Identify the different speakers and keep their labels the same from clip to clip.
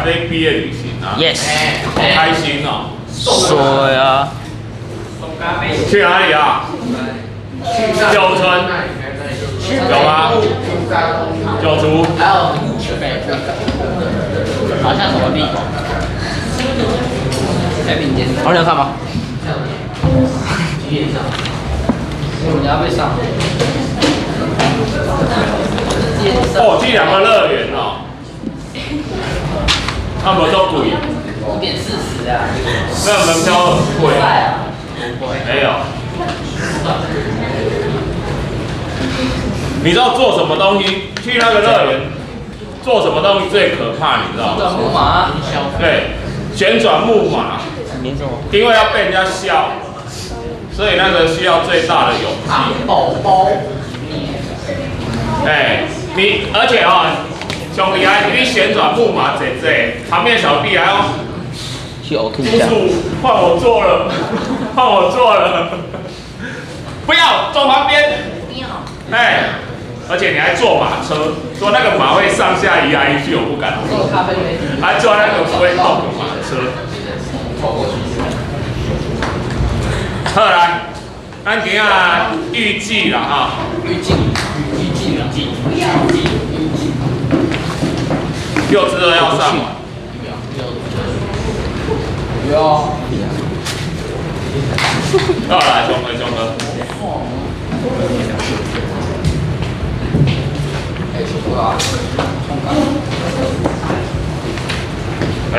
Speaker 1: 飞毕业旅行啊。
Speaker 2: Yes。
Speaker 1: 好開心哦。
Speaker 2: 對啊。
Speaker 1: 去哪裡啊？九村。有嗎？九族。
Speaker 2: 還有好像什麼地方？好想看嗎？
Speaker 3: 你要被上。
Speaker 1: 哦，這兩個樂園哦，那麼都貴。
Speaker 3: 5點40啊。
Speaker 1: 那門票很貴。沒有。你知道做什麼東西？去那個樂園做什麼東西最可怕？你知道嗎？
Speaker 3: 旋轉木馬。
Speaker 1: 對，旋轉木馬。因為要被人家笑，所以那個需要最大的勇氣。
Speaker 3: 寶寶。
Speaker 1: 哎，你而且哦，兄弟啊，你旋轉木馬坐坐，旁邊小弟還要
Speaker 2: 去嘔吐一下。
Speaker 1: 叔叔，換我坐了，換我坐了，不要坐旁邊。哎，而且你還坐馬車，說那個馬會上下移來移去，我不敢坐。還坐那個不會動的馬車。好來，咱今仔預計啦哈。
Speaker 3: 預計，預計，預計，預計，
Speaker 1: 六之二要上完。
Speaker 3: 有。
Speaker 1: 好來，兄哥，兄哥。哎，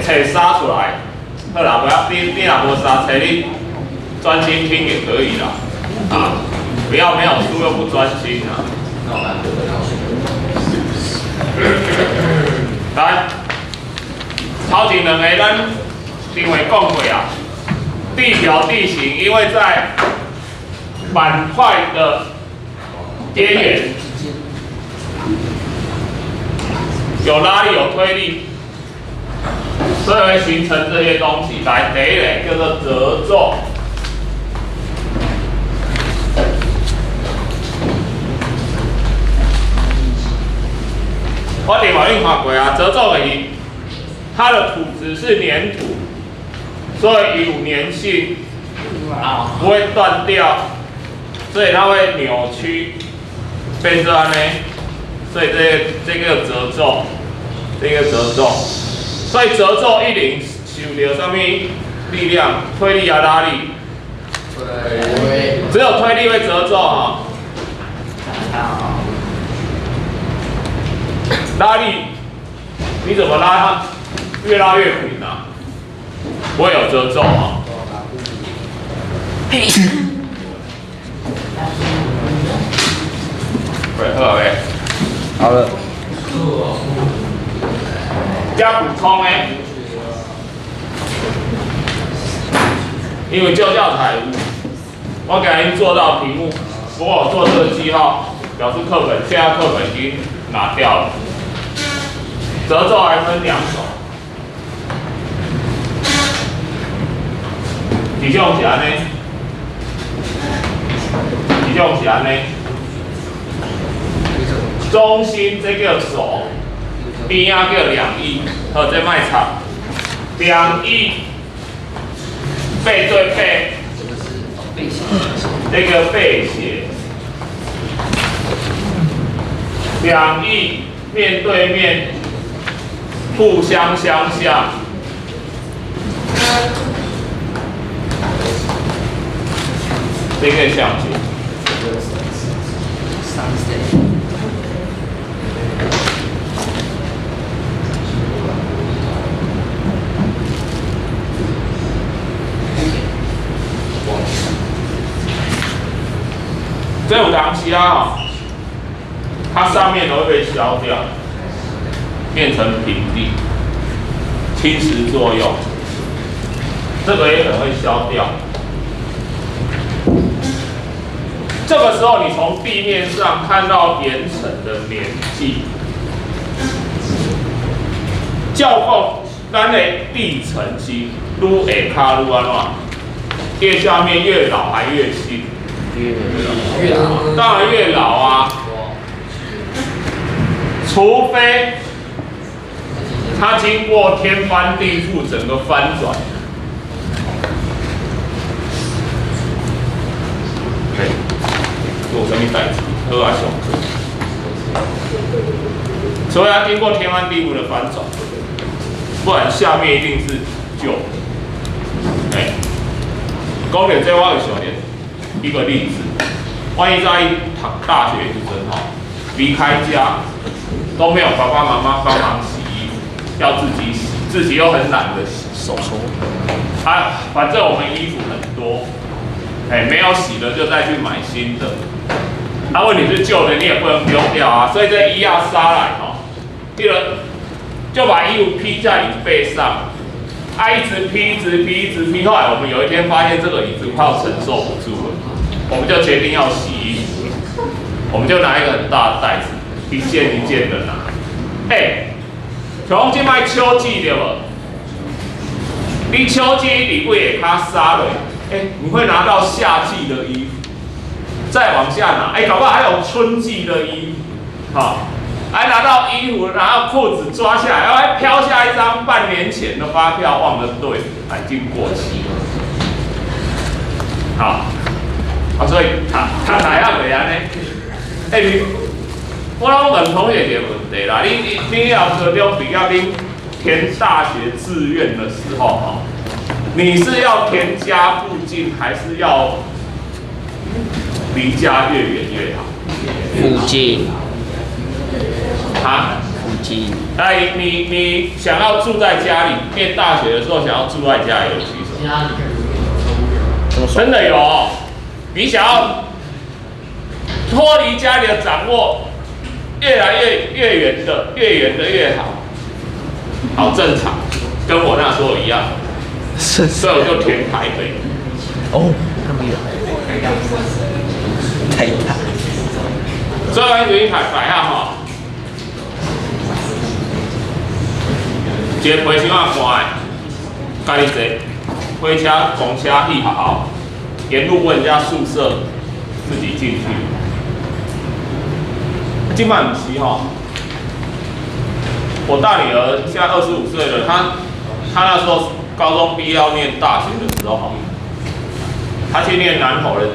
Speaker 1: 揣沙出來，好啦，不要你若無沙，揣你專心聽也可以啦，啊，不要沒有書又不專心啊。來，頭前兩個咱頂回講過啊，地表地形因為在板塊的邊緣有拉力有推力，所以會形成這些東西。來，第一個叫做褶皺。我另外你看過啊，褶皺的伊，它的土質是粘土，所以有粘性，不會斷掉，所以它會扭曲，變成按呢，所以這個褶皺，這個褶皺，所以褶皺一定受到啥物力量？推力啊，拉力？只有推力會褶皺哈。拉力，你怎麼拉它？越拉越平啊，不會有褶皺啊。對，好未？
Speaker 2: 好了。
Speaker 1: 加補充的，因為舊教材有，我給您做到題目，不過我做這個記號，表示課本現在課本已經拿掉了。褶皺還分兩種，一種是按呢，一種是按呢。中心這叫軸，邊仔叫兩翼，好，這莫插。兩翼背對背，這個背斜，兩翼面對面。互相相向，這個向斜。這有當時啊，它上面都會被削掉。變成平地，侵蝕作用，這個也可能會消掉。這個時候，你從地面上看到岩層的年紀，照講，咱的地層是愈下跤愈按怎？越下面越老還越新？
Speaker 3: 越老，
Speaker 1: 當然越老啊，除非它經過天翻地覆，整個翻轉。嘿，做啥物代誌？好啊，上課。所以它經過天翻地覆的翻轉，不然下面一定是舊的。哎，講到這，我有想到一個例子，萬一在讀大學時陣吼，離開家都沒有爸爸媽媽幫忙洗衣服，要自己洗，自己又很懶得洗。
Speaker 2: 手手。
Speaker 1: 啊，反正我們衣服很多，哎，沒有洗的就再去買新的。啊，問題是舊的你也不能丟掉啊，所以這衣要殺來吼，這個就把衣服披在椅背上，啊，一直披，一直披，一直披。後來我們有一天發現這個椅子快要承受不住了，我們就決定要洗衣服了。我們就拿一個很大的袋子，一件一件的拿。欸，像講這擺秋季對無？你秋季你櫃下跤殺落，欸，你會拿到夏季的衣服，再往下拿，欸，搞不好還有春季的衣服，好，還拿到衣服，拿到褲子抓下來，然後還飄下一張半年前的發票，忘了對，已經過期了。好，啊，所以讀讀大學袂按呢？欸，你，我攏問同學一個問題啦，你要高中畢業，你填大學志願的時候，哈，你是要填家附近，還是要離家越遠越好？
Speaker 2: 附近。
Speaker 1: 啊？
Speaker 2: 附近。
Speaker 1: 哎，你想要住在家裡，念大學的時候想要住在家裡，有舉手。真的有哦，你想要脫離家裡的掌握，越來越遠的，越遠的越好，好正常，跟我那時候一樣，所以我就填台北。
Speaker 2: 哦，那麼遠，太大。
Speaker 1: 所以我願意讀大學吼，一個皮箱仔搬的，家己坐火車、公車去學校，沿路問人家宿舍，自己進去。這擺毋是吼，我大女兒現在25歲了，她那時候高中畢業要念大學的時候，她去念南投的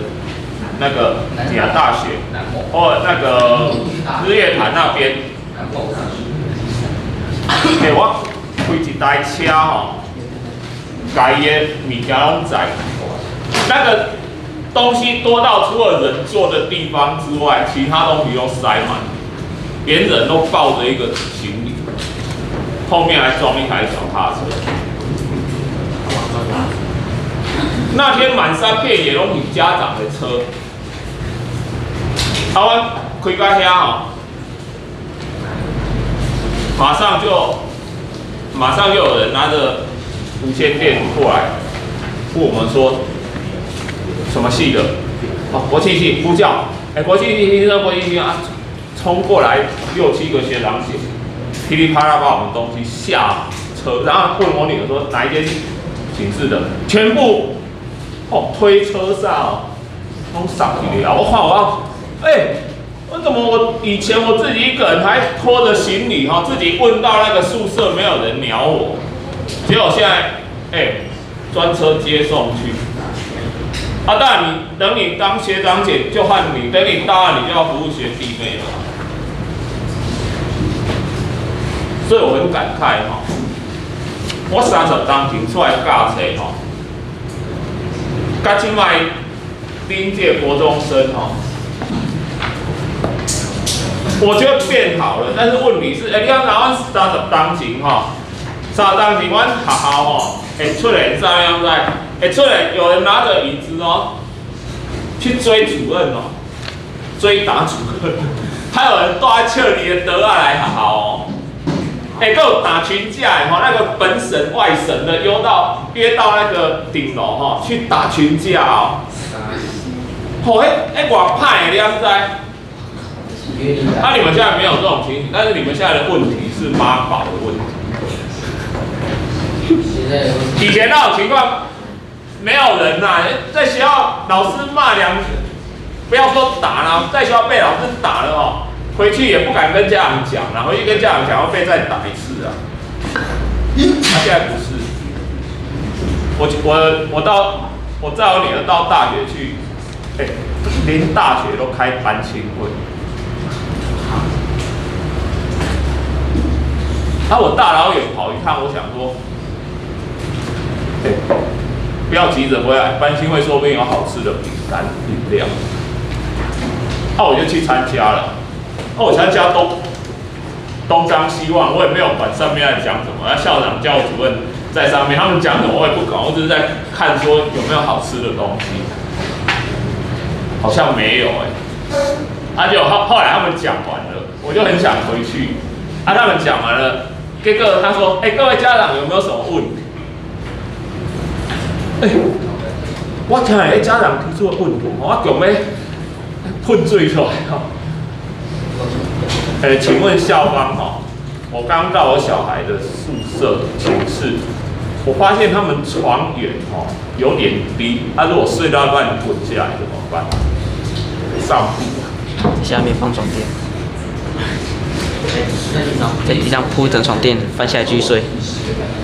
Speaker 1: 那個甲大學，或那個日月潭那邊。欸，我開一台車吼，共伊的物件攏載，那個東西多到除了人坐的地方之外，其他東西都塞滿，連人都抱着一個行李，後面還裝一台腳踏車。那天滿山遍野攏是家長的車，啊，阮開到遐吼，馬上就有人拿着無線電過來，問我們說，什麼系的？哦，國際系呼叫，哎，國際系聽說國際系啊，衝過來六七個學長姐，噼里啪啦把我們東西下車，然後問我女兒說哪一間寢室的，全部哦推車上哦，攏上去了。我看我，哎，我怎麼我以前我自己一個人還拖着行李哈，自己問到那個宿舍沒有人鳥我，結果現在哎，專車接送去。啊，當然你等你當學長姐就換你，等你大二你就要服務學弟妹了。所以我很感慨吼，我30冬前出來教冊吼，佮這擺恁這個國中生吼，我覺得變好了，但是問題是，欸，你看阮30冬前吼，30冬前阮學校吼會出現啥樣子？會出來有人拿着椅子哦，去追主任哦，追打主任，還有人帶笑你的桌仔來學校哦，欸，閣有打群架的吼，那個本省外省的約到那個頂樓吼去打群架哦，吼，彼偌歹的，你敢知？啊，你們現在沒有這種情形，但是你們現在的問題是媽寶的問題。以前那種情況，沒有人吶，在學校老師罵兩，不要說打了，在學校被老師打了哦，回去也不敢跟家長講了，回去跟家長講會被再打一次啊。他現在不是。我載我女兒到大學去，欸，連大學都開班親會。啊，我大老遠跑一趟，我想說，欸，不要急着回來，班親會說不定有好吃的餅乾飲料。啊，我就去參加了。啊，我參加東張西望，我也沒有管上面在講什麼。那校長、教務主任在上面，他們講什麼我也不管，我只是在看說有沒有好吃的東西。好像沒有欸。啊，就後來他們講完了，我就很想回去。啊，他們講完了，結果他說：“欸，各位家長有沒有什麼問題？”欸，我聽下家長提出的問題，我強欲噴水出來吼。欸，請問校方吼，我剛到我小孩的宿舍寢室，我發現他們床緣吼有點低，他如果睡到一半滾下來怎麼辦？上鋪。
Speaker 2: 下面放床墊。在地上鋪一層床墊，翻下來繼續睡。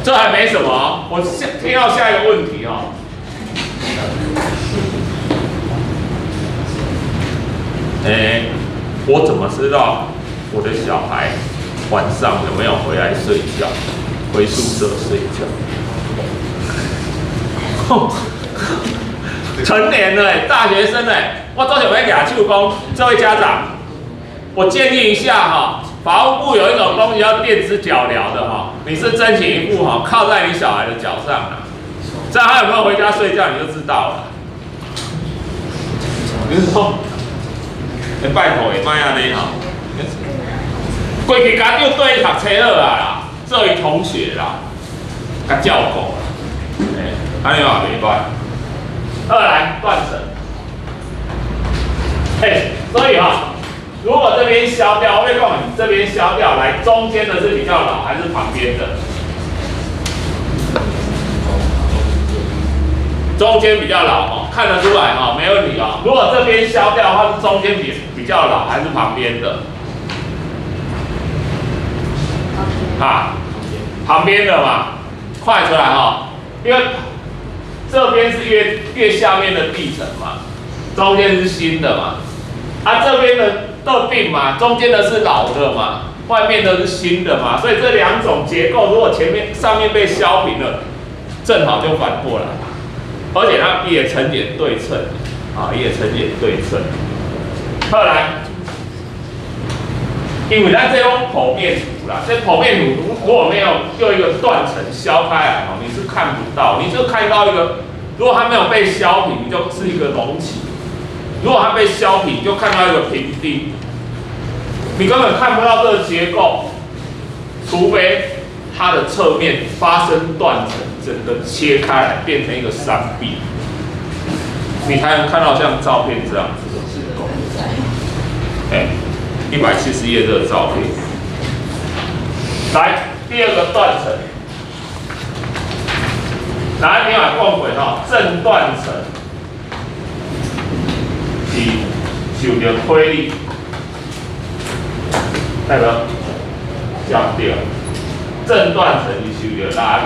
Speaker 1: 這還沒什麼，我聽到下一個問題哦。欸，我怎麼知道我的小孩晚上有沒有回來睡覺？回宿舍睡覺？哼，成年了欸，大學生欸，我早就欲舉手講，這位家長，我建議一下哈，法務部有一種東西叫電子腳鐐的哈，你是申請一副哈，靠在你小孩的腳上啊，這樣他有沒有回家睡覺你就知道了。你說，欸，拜託，會莫按呢吼，規個家長對伊讀冊好啊啦，做伊同學啦，共照顧啦，欸，按呢嘛袂歹。二來斷層，欸，所以哈，如果這邊削掉，我跟你講，這邊削掉，來中間的是比較老還是旁邊的？中間比較老哦，看得出來哦，沒問題哦。如果這邊削掉的話，是中間比較老還是旁邊的？啊，旁邊的嘛，看出來哈，因為這邊是越下面的地層嘛，中間是新的嘛，啊這邊的都並嘛，中間的是老的嘛，外面的是新的嘛，所以這兩種結構如果前面上面被削平了，正好就反過來，而且它也呈點對稱，啊也呈點對稱。後來，因為咱這種剖面圖啦，這剖面圖如果沒有用一個斷層削開來哦，你是看不到，你就看到一個，如果它沒有被削平，就是一個隆起；如果它被削平，就看到一個平地，你根本看不到這個結構，除非它的側面發生斷層，整個切開來變成一個山壁，你才能看到像照片這樣子的結構。欸，170頁這個照片。來，第二個斷層，來，你來講過吼，正斷層是受著推力，代表對不對？正斷層是受著拉力，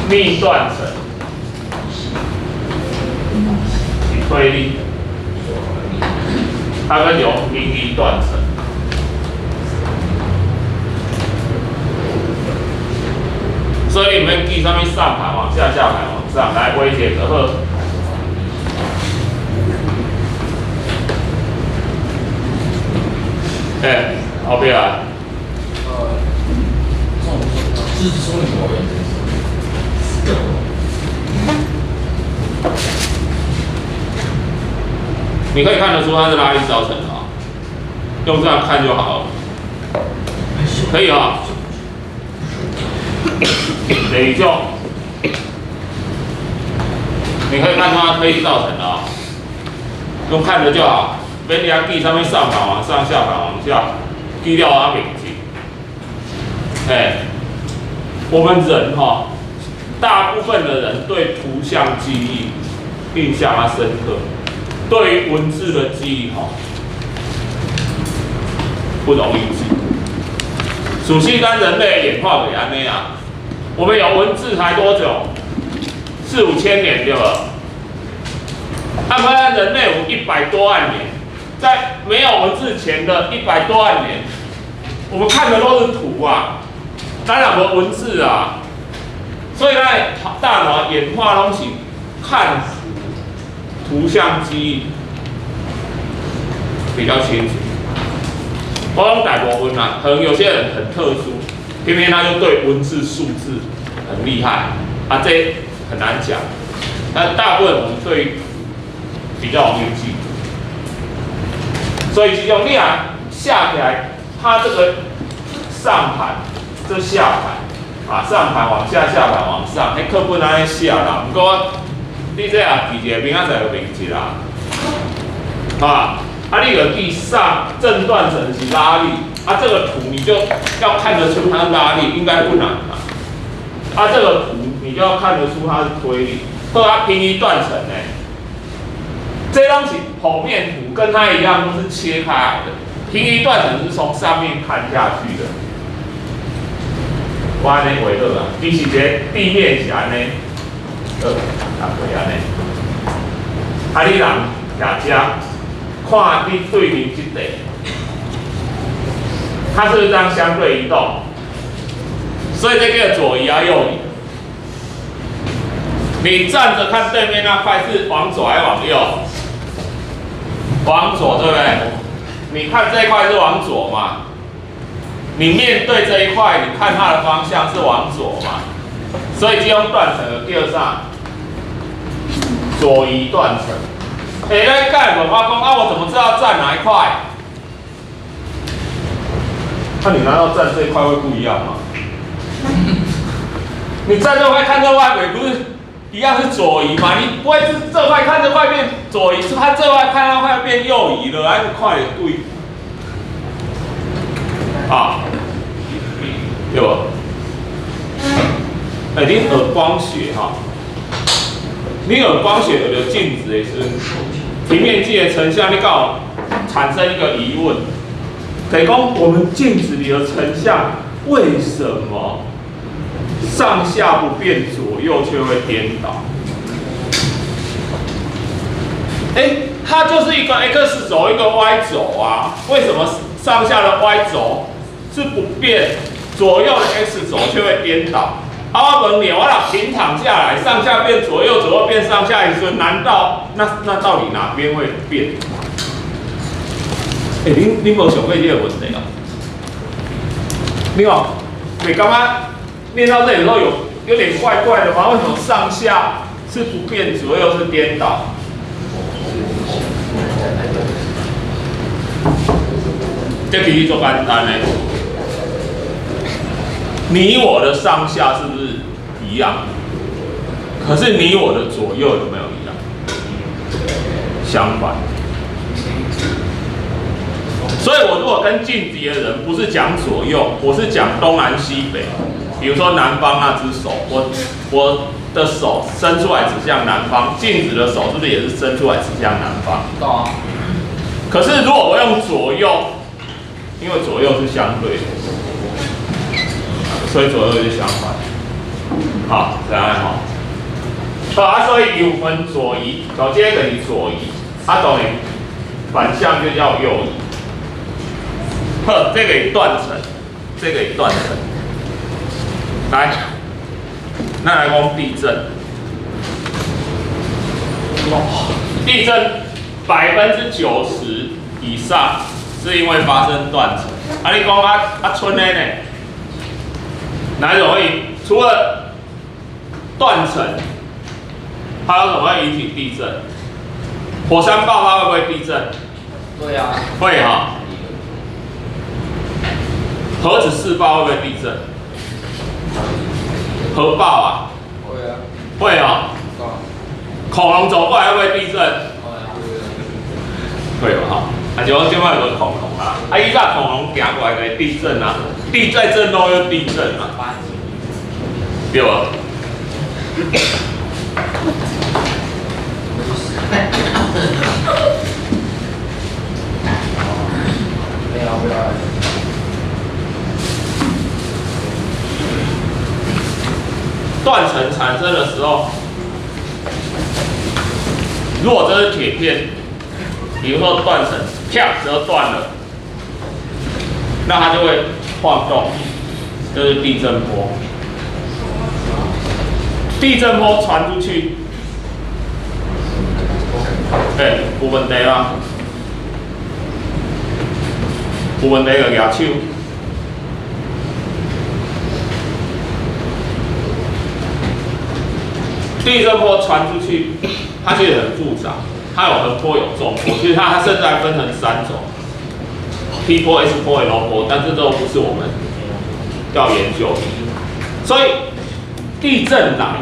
Speaker 1: 逆斷層是推力，它跟有平移斷層。所以你們記啥物上盤往下，下盤往上，來威脅就好。欸，後壁啊。
Speaker 3: 是說你我
Speaker 1: 你可以看得出它是拉力造成的啊，用這樣看就好了，可以啊。第二種，你可以看出它推力造成的啊，用看的就好，免你遐記啥物上盤往上，下盤往下，記了我袂記。欸，我們人哈，大部分的人對圖像記憶印象較深刻，對於文字的記憶哈，不容易記。事實咱人類演化就是按呢啊。我們有文字才多久？四五千年對吧？啊，不然人類有100多萬年，在沒有文字前的一百多萬年，我們看的都是圖啊，當然無文字啊，所以呢，大腦演化攏是看圖，圖像記憶比較清楚。我講大部分啊，可能有些人很特殊，偏偏他就對文字數字很厲害啊，這很難講。但大部分我們對比較容易記住，所以這種你啊下起來，它這個上盤，這下盤，啊上盤往下，下盤往上，彼課本按呢寫啦。毋過你這也記一下，明仔載就袂記啦。啊，啊你就記上正斷層是拉力，啊這個圖你就要看得出它是拉力，應該不難啊。啊這個圖你就要看得出它是推力，好啊平移斷層呢？這東西剖面圖跟它一樣都是切開來的，平移斷層是從上面看下去的。我按呢畫好啊，伊是一個地面是按呢，好，啊對按呢。啊你人徛遮，看你對面這塊，它是不是這樣相對移動？所以這叫左移啊右移。你站着看對面那塊是往左還是往右？往左，對不對？你看這塊是往左嘛？你面對這一塊，你看它的方向是往左嘛？所以這種斷層叫啥？左移斷層。欸，那蓋問我講啊，我怎麼知道站哪一塊？那你難道站這一塊會不一樣嗎？你站這塊看這塊，不是一樣是左移嗎？你不會是這塊看這塊變左移，是它這塊看那塊變右移了，還是快對？啊，對無？欸，你學光學哈，你學光學學著鏡子的時陣，平面鏡的成像，你敢有產生一個疑問？就是講我們鏡子裡的成像為什麼上下不變，左右卻會顛倒？欸，它就是一個 x 軸，一個 y 軸啊，為什麼上下的 y 軸是不變，左右的 x 軸卻會顛倒？啊，我問你，我若平躺下來，上下變左右，左右變上下，你說難道那到底哪邊會變？欸，你無想過這個問題哦？你有袂感覺念到這裡時候有點怪怪的嗎？為什麼上下是不變，左右是顛倒？這其實足簡單的，你我的上下是不是一樣？可是你我的左右有沒有一樣？相反。所以我如果跟鏡子的人不是講左右，我是講東南西北。比如說南方那隻手，我的手伸出來指向南方，鏡子的手是不是也是伸出來指向南方？
Speaker 3: 對啊。
Speaker 1: 可是如果我用左右，因為左右是相對的，所以左右就相反。好，這樣好。好啊，所以有分左移，首先等於左移，啊，當然反向就叫右移。好，這個是斷層，這個是斷層。來，咱來講地震。地震90%以上是因為發生斷層。啊，你講啊啊，賰的呢？哪一種會？除了斷層，還有什麼會引起地震？火山爆發會不會地震？
Speaker 3: 對啊。
Speaker 1: 會哈。核子試爆會不會地震？核爆啊？
Speaker 3: 會啊。
Speaker 1: 會哦。恐龍走過來會不會地震？會哦，哈。啊，就講這擺無恐龍啊，啊，以前恐龍行過來就會地震啊，地在震動又地震啊，對無？
Speaker 3: 沒有，沒有。
Speaker 1: 斷層產生的時候，如果這是鐵片，比如說斷層，啪，折斷了，那它就會晃動，這是地震波。地震波傳出去，欸，有問題嗎？有問題就舉手。地震波傳出去，它其實很複雜，它有橫波有縱波，其實它甚至還分成三種：P 波、S 波、L 波，但這都不是我們要研究的。所以地震來，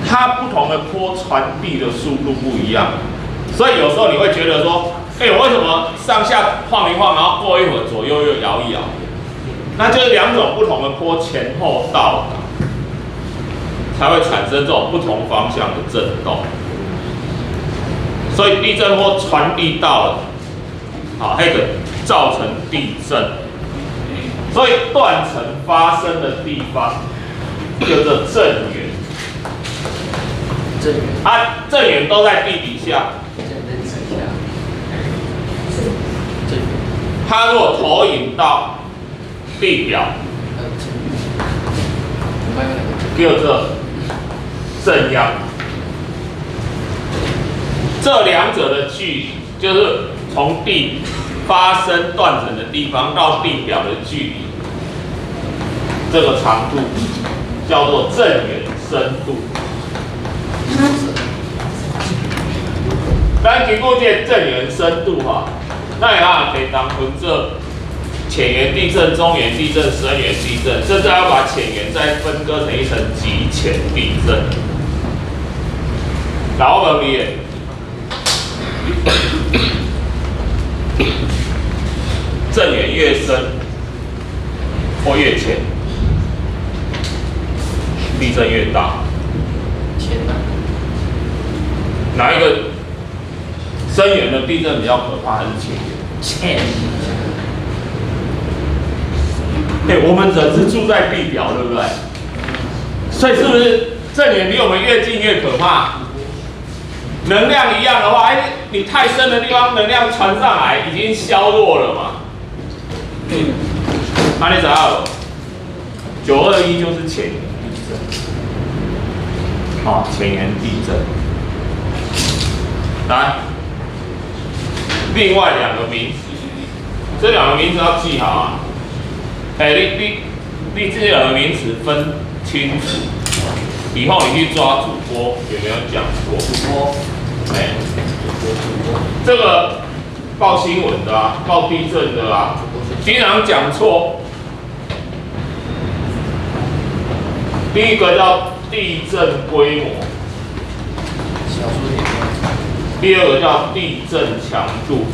Speaker 1: 它不同的波傳遞的速度不一樣，所以有時候你會覺得說，欸，我為什麼上下晃一晃，然後過一會兒左右又搖一搖？那就是兩種不同的波前後到達，才會產生這種不同方向的震動。所以地震波傳遞到了，好，那個造成地震。所以斷層發生的地方叫做震源。
Speaker 2: 震源。
Speaker 1: 啊，震源都在地底下。它如果投影到地表，叫做震央。這兩者的距離，就是從地發生斷層的地方到地表的距離，這個長度叫做震源深度。咱經過這個震源深度哈，那也可以當分做淺源地震、中源地震、深源地震，甚至還要把淺源再分割成一層極淺地震。來，我問你，震源越深或越淺，地震越大。哪一個深源的地震比較可怕，還是淺源？
Speaker 2: 淺。
Speaker 1: 欸，我們人是住在地表，對不對？所以是不是震源離我們越近越可怕？能量一樣的話，欸，你太深的地方能量傳上來已經削弱了嘛。那你知影無？921就是淺源地震。好，淺源地震。來，另外兩個名詞，這兩個名詞要記好啊。欸，你這兩個名詞分清楚，以後你去抓主播有沒有講過？
Speaker 2: 主播。
Speaker 1: 欸，這個報新聞的啊，報地震的啊，經常講錯。第一個叫地震規模，第二個叫地震強度。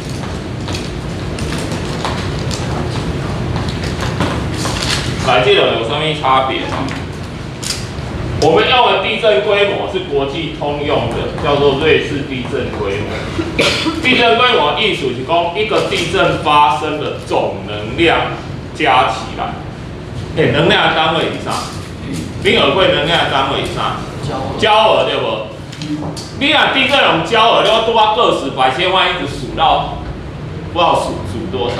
Speaker 1: 來，這兩個有什麼差別？我們用的地震規模是國際通用的，叫做瑞士地震規模。地震規模意思是講一個地震發生的總能量加起來。欸，能量的單位是啥？你學過能量的單位是啥？焦耳對無？你若地震用焦耳，你要拄啊個十百千萬一直數到，不知道數數多少，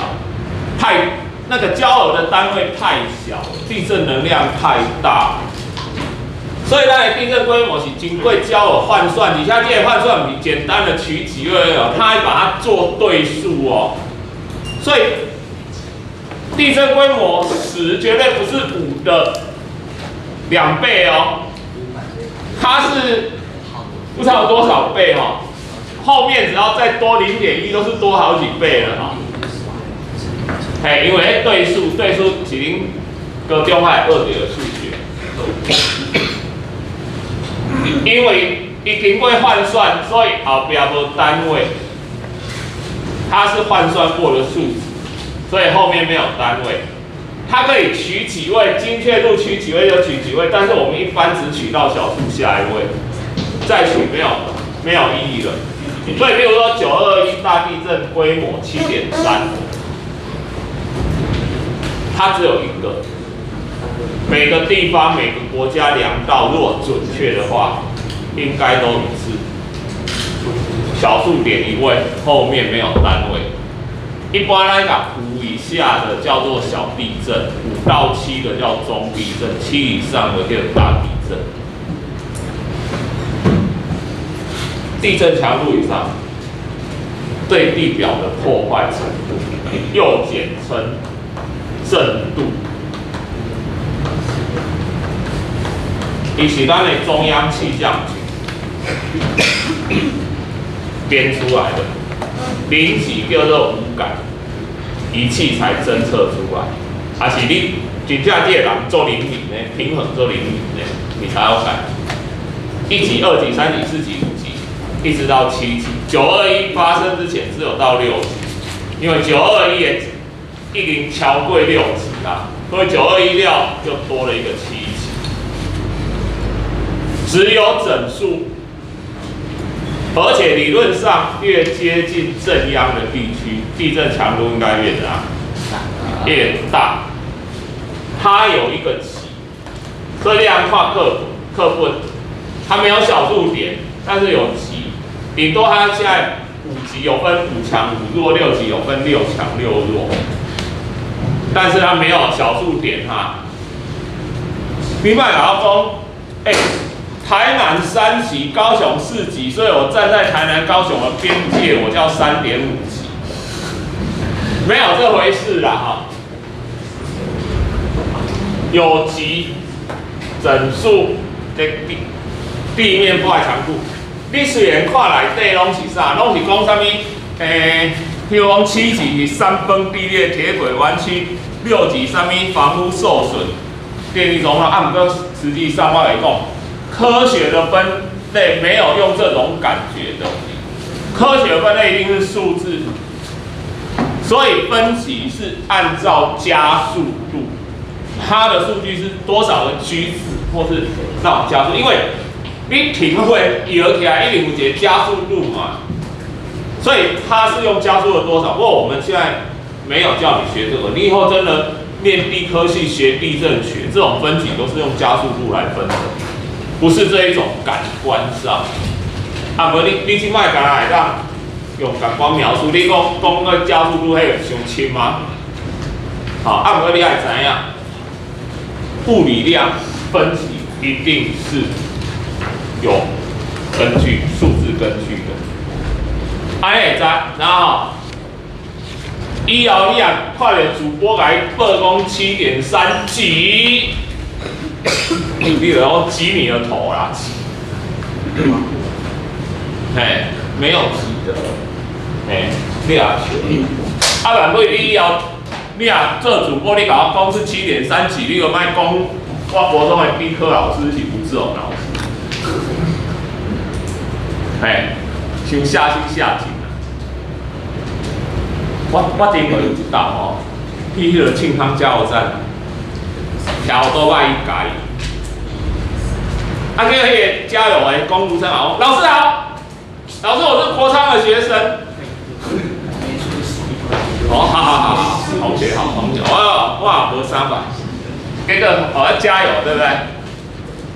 Speaker 1: 太那個焦耳的單位太小，地震能量太大，所以咱的地震規模是經過焦耳換算，而且這個換算不是簡單的取幾位哦，它還把它做對數哦，所以地震規模10絕對不是5的2倍哦，它是不知道有多少倍哦，後面只要再多0.1都是多好幾倍了哈。嘿，因為彼對數，對數是恁高中愛學著的數學。因為伊經過換算，所以後壁無單位，它是換算過的數值，所以後面沒有單位。它可以取幾位，精確度取幾位就取幾位，但是我們一般只取到小數下一位，再取沒有意義了。所以，比如說921大地震規模7.3。它只有一個，每個地方、每個國家量到，如果準確的話，應該都一致。小數點一位，後面沒有單位。一般來講，5以下的叫做小地震，5到7的叫中地震，7以上的叫大地震。地震強度以上，對地表的破壞程度，又簡稱震度。伊是咱的中央氣象局編出來的，0級叫做無感，儀器才偵測出來，還是你真正這個人做靈敏的，平衡做靈敏的，你才有感。1級、2級、3級、4級、5級，一直到7級。921發生之前只有到6級，因為九二一也已經超過6級啦，所以九二一了就多了一個7級。只有整數，而且理論上越接近震央的地區，地震強度應該越大，越大。它有一個級，所以你按看課課本，它沒有小數點，但是有級。頂多它現在5級有分5強5弱，6級有分6強6弱，但是它沒有小數點哈。你莫共我講，欸，台南3級，高雄4級，所以我站在台南、高雄的邊界，我叫3.5級，沒有這回事啦哈。有級整數的地面破壞強度，你雖然看內底攏是啥，攏是講啥物？譬如講7級是山崩地裂、鐵軌彎曲，6級啥物房屋受損、電力中斷。啊，毋過實際上我來講，科學的分類沒有用這種感覺的，科學分類一定是數字，所以分級是按照加速度，它的數據是多少個 G 值或是那種加速，因為你停會搖起來一定有一個加速度嘛，所以它是用加速的多少。不過我們現在沒有叫你學這個，你以後真的念地科系學地震學，這種分級都是用加速度來分的。不是這一種感官上，啊，無你這擺敢若會當用感官描述，你講講個加速度彼會傷深嗎？好，啊，毋過你愛知影，物理量分級一定是有根據數字根據的。按呢會知，然後以後你若看著主播共你報講7.3級。你就要擠你的頭啦！嘿，沒有級的，嘿，你也笑。啊，萬尾你以後，你若做主播，你共我講是7.3級，你就莫講我國中的地科老師是吳志榮老師。嘿，傷下心下井啊！我頂個有一道吼，去彼個慶康加油站，騎予倒擺伊共伊。啊，叫彼個加油的工讀生好，老師好，老師我是國昌的學生。哦，好好好好，同學好，同學，哦，哇，無300，結果哦要加油，對不對？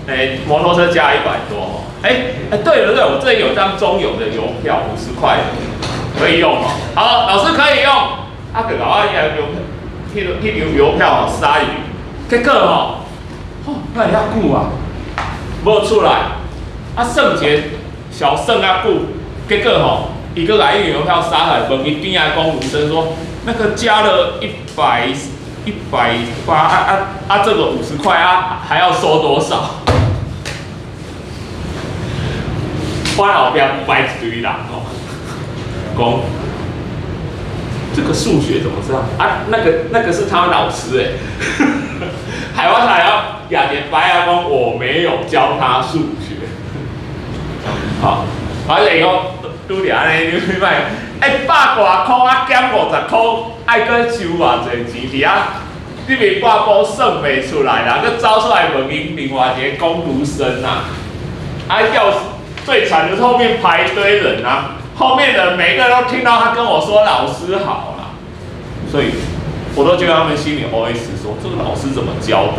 Speaker 1: 欸，摩托車加100多哦。欸欸，對了對，我這裡有張中油的油票，50塊的，可以用哦。好，老師可以用。啊，佮我遐郵，彼張郵票塞入去，結果吼，哦，哪會遐久啊？無出來，啊，算一个小算較久，結果吼，伊閣來伊郵票塞來，問伊邊仔工讀生說，那個加了180，啊啊啊，這個50塊啊，還要收多少？我後壁擺一堆人哦，講這個數學怎麼這樣啊？那個是他們老師欸，害我還要舉一個牌仔講我沒有教他數學。好，反正講拄著按呢，你莫，欸，100外箍啊，減50箍，愛閣收偌濟錢佇遐？你袂半步算袂出來啦，閣走出來問𪜶另外一個工讀生啊，啊叫最慘的是後面排一堆人啊，後面的每個人都聽到他跟我說老師好啦，所以我都覺得他們心裡 OS 說：這個老師怎麼教的？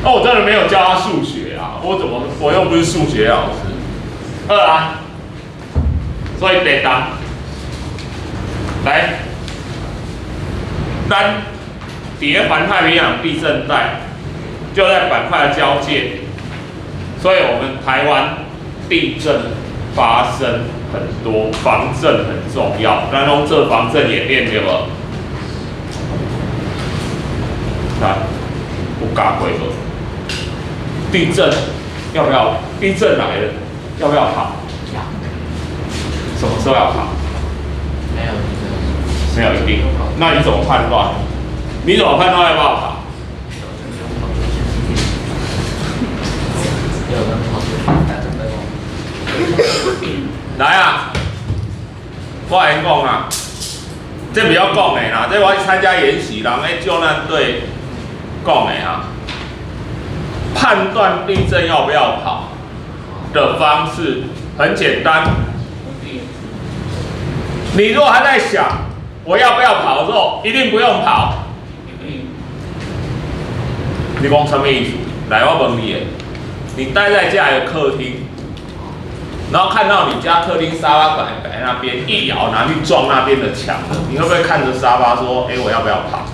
Speaker 1: 哦，我真的沒有教他數學啊，我怎麼我又不是數學老師。好啊，所以地動來，咱佇咧環太平洋地震帶，就在板塊的交界，所以我們台灣地震發生很多，防震很重要。咱攏做防震演練對無？來，有教過無？地震要不要？地震來了，要不要跑？
Speaker 2: 要。
Speaker 1: 什麼時候要跑？
Speaker 2: 沒有。
Speaker 1: 沒有一定。那你怎麼判斷？你怎麼判斷要不要跑？來啊！我來講啊，這不要講的啦，這我去參加演習，人咧救難隊講的啊。判斷地震要不要跑的方式很簡單。你如果還在想我要不要跑的時候，一定不用跑。你講什麼意思？來，我問你，你待在家裡的客廳，然後看到你家客廳沙發擺擺那邊，一搖拿去撞那邊的牆，你會不會看着沙發說：哎，我要不要跑？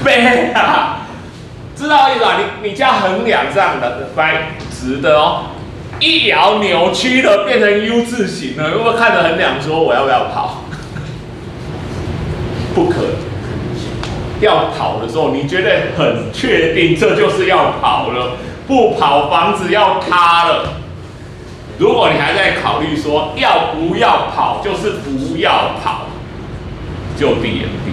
Speaker 1: 沒啊，知道意思吧？你家橫梁這樣的擺直的哦，一搖扭曲了變成 U 字形了，會不會看着橫梁說我要不要跑？不可能。要跑的時候，你覺得很確定這就是要跑了，不跑房子要塌了。如果你還在考慮說要不要跑，就是不要跑，就地掩蔽。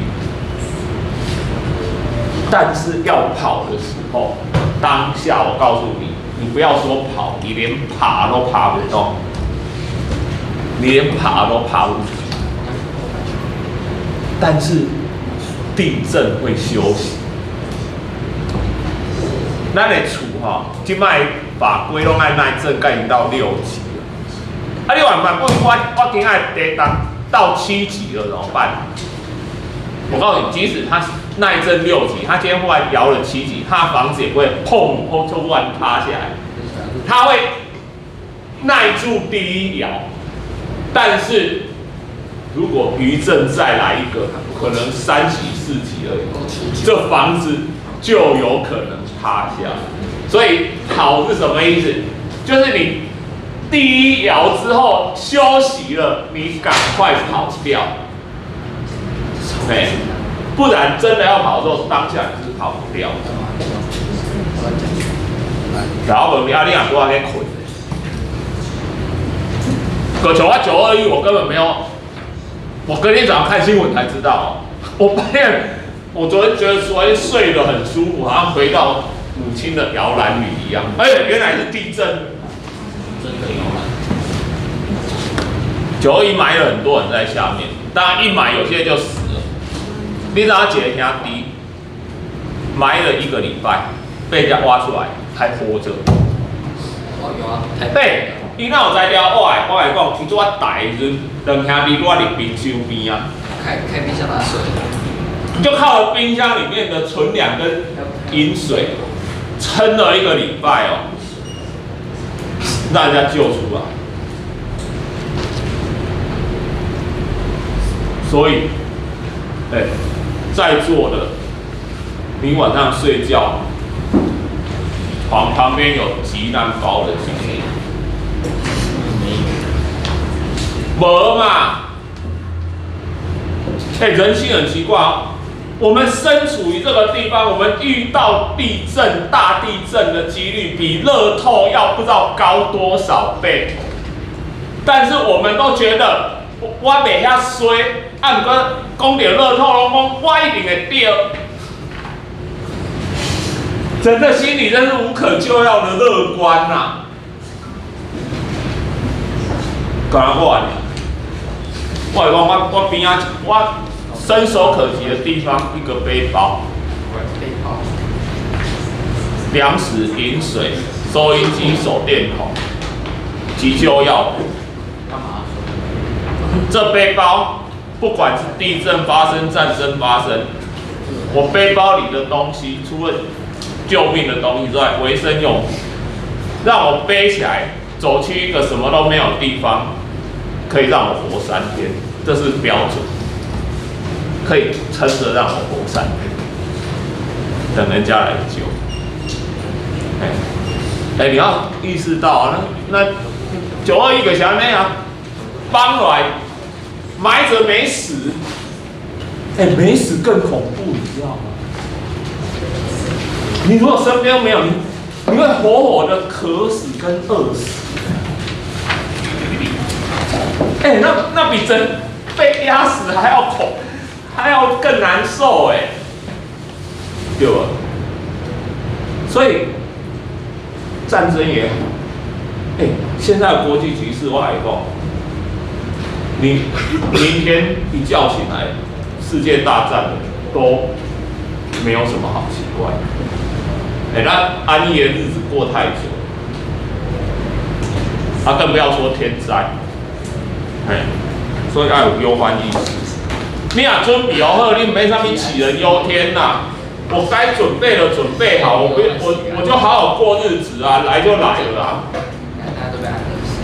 Speaker 1: 但是要跑的時候，當下我告訴你，你不要說跑，你連爬都爬不動，你連爬都爬不動。但是地震會休息。咱的厝吼，這擺法規攏愛耐震，已經到6級了。啊，你原本我今仔地動到7級了怎麼辦？我告訴你，即使它耐震6級，它今天忽然搖了7級，它房子也不會砰，就忽然塌下來。它會耐住第一搖，但是如果餘震再來一個，可能3級、4級而已，這房子就有可能塌下。所以跑是什麼意思？就是你第一搖之後休息了，你趕快跑掉，哎，不然真的要跑的時候，當下你是跑不掉的。然後問你啊，你若拄仔咧睏，可像我921，我根本沒有，我隔天早上看新聞才知道。我發現我昨天覺得昨天睡得很舒服，好像回到母親的搖籃裡一樣。哎，原來是地震。
Speaker 3: 真的搖籃。
Speaker 1: 921埋了很多人在下面，當然一埋有些就死了。你知道一個兄弟埋了一個禮拜，被人家挖出來還活着。
Speaker 2: 哦，有啊。
Speaker 1: 對，伊哪有才調挖的？我來講，當初我大的時陣，兩兄弟拄仔佇冰箱邊啊。
Speaker 2: 開冰箱拿水。
Speaker 1: 就靠冰箱裡面的存糧跟飲水，撐了一個禮拜哦，讓人家救出來。所以，哎，在座的，你晚上睡覺，床旁邊有急難包的經驗？沒嘛？哎，人性很奇怪哦。我們身處於這個地方，我們遇到地震、大地震的幾率比樂透要不知道高多少倍。但是我們都覺得我袂遐衰，啊，毋過講著樂透攏講我一定會中。人的心裡真是無可救藥的樂觀吶。敢若我爾，我會講我邊仔我伸手可及的地方，一個背包，糧食、飲水、收音機、手電筒、急救藥品。這背包不管是地震發生、戰爭發生，我背包裡的東西，除了救命的東西之外，維生用品，讓我背起來走去一個什麼都沒有的地方，可以讓我活3天，這是標準，可以撐着讓我活三天，等人家來救。哎，哎，你要意識到啊，那9·21個啥物啊，幫來埋着沒死，哎，沒死更恐怖，你知道嗎？你如果身邊沒有你，你會活活的渴死跟餓死。哎，那比真被壓死還要恐，還要更難受哎，對吧？所以戰爭也好，哎，現在國際局勢我來講，你明天一覺醒來，世界大戰都沒有什麼好奇怪。哎，那安逸的日子過太久，啊，更不要說天災。哎，所以要有憂患意識。你若準備好，你沒啥物杞人憂天吶。我該準備的準備好，我不我我就好好過日子啊，來就來了啊。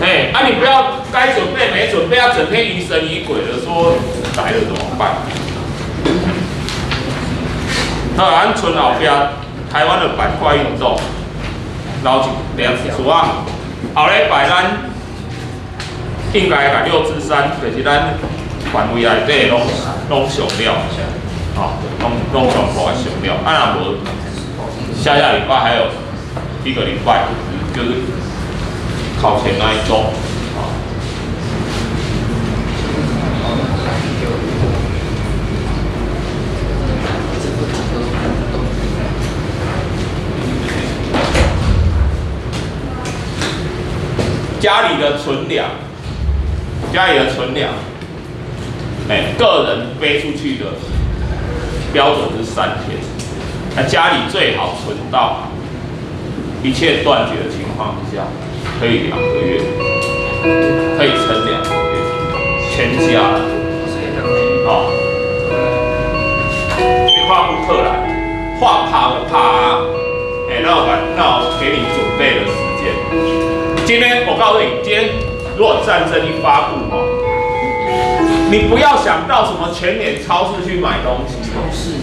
Speaker 1: 哎，啊你不要該準備沒準備，要整天疑神疑鬼的說來了怎麼辦？那咱賰後壁台灣的板塊運動，留一兩厝啊，後禮拜咱應該共六支山，就是咱範圍內底攏上了，吼，攏全部上了。啊，若無，下下禮拜還有一個禮拜，就是考前那一週，啊。家裡的存糧，家裡的存糧，哎，個人背出去的標準是3天，那家裡最好存到一切斷絕的情況下，可以兩個月，可以撐2個月，全家，哦，你看烏克蘭，話怕不怕？哎，那我給你準備的時間。今天我告訴你，今天如果戰爭一發布哦，你不要想到什麼全聯超市去買東西，
Speaker 2: 超市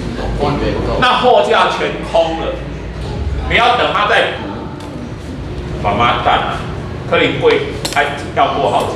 Speaker 1: 那貨架全空了，你要等他再補，媽媽蛋啊，可能會還要過好幾